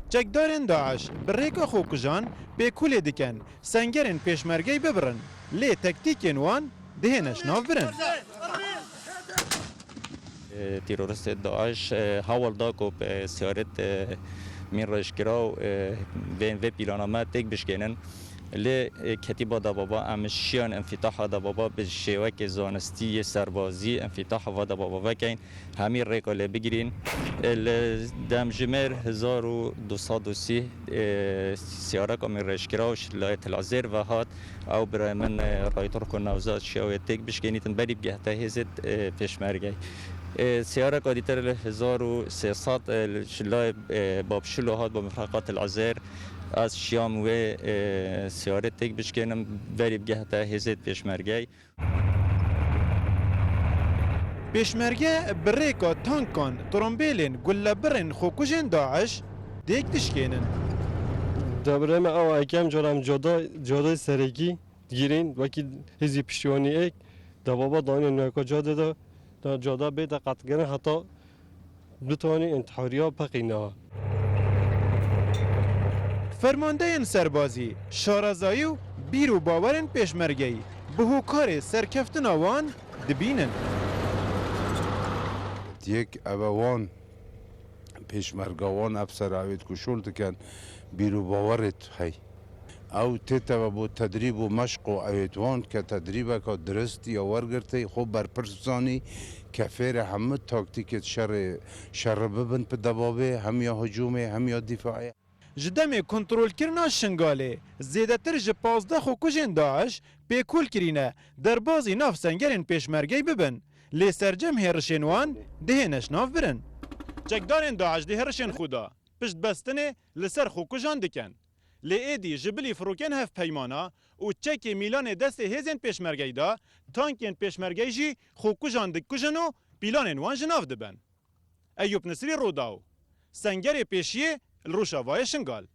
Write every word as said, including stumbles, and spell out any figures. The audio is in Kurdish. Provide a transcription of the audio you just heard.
Çekdarên DAIŞ bi rêka xwekujan pêkûlê dikin, sengerên pêşmergeyê bibirin, lê tektîkên wan dihêne ji nav birin. Teroristê DAIŞ hewal da ku siyaret mîn reşkiraw vê vê pîlana me têk bişkênin. Lê ketîba debaba em şiyan enfîtaha debaba bi şêwekê zanistî yê serbazî enfîtaha va debaba vekeyn. Hemî rêka lê bigirîn. Li demjimêr hezar û du sed û sî siyareka mîn reşkiraw ji layê Til Ezêr ve hat. Ew birayê min Rayturko Newzat şiya wê têk bişkênîtin berî bigehte hêzê pêşmergeyê. Siyareka dîtir li hezar û sê sed ji layê Bab Şilo hat bo mifreqa Til Ezêr. Ez şiyam wê siyarê têk bişkênim berî bigehte hêzê pêşmergeyê. Pêşmerge bi rêka tankan, trombêlên, gullebirên xwekujên DAIŞ têk dişkênin. Devrê me ew ekem cara em cada, cadeyê serekî digirîn, wekî hêzî piştîwanî êk, debaba danê nûeka cadê de, da cada bê de qetkirin heta Bitonin intihariya peqîna. Fermandeyên serbazî şarezayî û bîr û bawerên pêşmergeyî bi hokarê serkeftina wan dibînin. Yek eve wan pêşmerga wan efsera ewêt ku şol diken bîr û bawerêt hey. Ew têteve bo tedrîb û meşq û ewêt wan ke tedrîbeka dirist ya wergirtê xwe berpirs bizanî ke fêrê hemû taktîkêt şerê şerî bibin bi debabê hem ya hicûmê hem ya dîfaê. Ji demê kontrolkirina Şingalê zêdetir ji pazdeh xwekujên DAIŞ pêkûl kirîne derbazî nav sengerên pêşmergeyê bibin, lê sercem hêrişên wan dihêne ji nav birin. Çekdarên DAIŞ di hêrişên xwe de pişt bestinê li ser xwekujan dikin. Lê êdî ji bilî firokên hevpeymana û çekê mîlanê destê hêzên pêşmergeyî de, tankên pêşmergeyî jî xwekujan dikujin û pîlanên wan ji nav dibin. Eyûp Nisrî, Rûdaw, Sengerê Pêşiyê li Rojavayê Şingal.